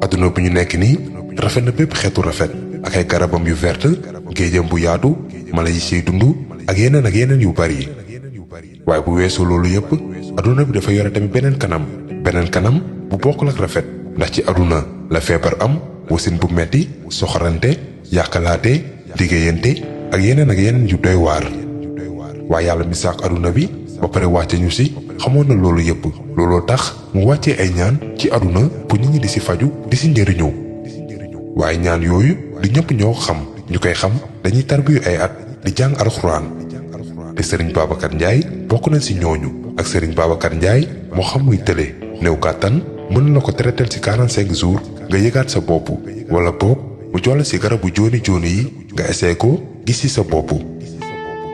aduna bu ñu nekk nii rafet na bépp xeetu rafet ak ay garabam yu verte géejam bu yaatu mala yi siy dund ak yeneen yu bari waaye bu weesoo loolu yépp aduna bi dafa yore tamit beneen kanam bu bokkul ak rafet ndax ci aduna la feebar am wasin bu metti soxorante yàqalaate liggéeyante ak yeneen yu doy waar waaye yàlla mi sàkk aduna bi ba pare wàcce ñu si xamoon na loolu yépp looloo tax mu wàccee ay ñaan ci aduna pour nit ñi di si faju di si njëriñu waaye ñaan yooyu du ñëpp ñoo xam ñu koy xam dañuy tarbiyu ay at di jàng alxuraan te Serigne Babacar Ndiaye bokk nañ si ñooñu ak Serigne Babacar Ndiaye moo xam muy tële néew kàttan mën na ko traiter ci 45 jours nga yëgaat sa bopp wala boog mu jox la si garabu jooni yi nga essayé ko gis ci sa bopp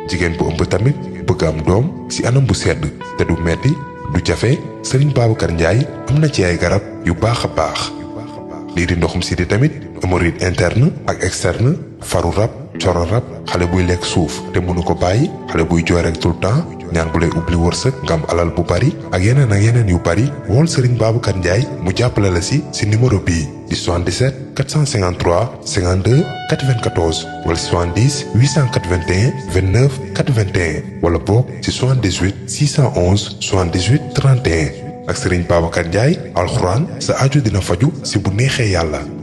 jigéen bu ëmb tamit bëgg am doom ci anam bu sedd te du metti du jafe Serigne Babacar Ndiaye am na ci ay garab yu baax a baax lii di ndoxum siti tamit hémorroïde interne ak externe faru rab coro rab xale buy lekk suuf te mënu ko bàyyi xale buy jooy rek tout le temps ñaan bu lay ubbi wërsëg nga am alal bu bari ak yeneen yu bari wool Serigne Babacar Ndiaye mu jàppale la si numéro bii di 77 453 52 94 wala 70 881 29 81 wala boog si 78 611 78 31 ak Serigne Babacar Ndiaye alxuraan sa aju dina faju si bu neexee yàlla.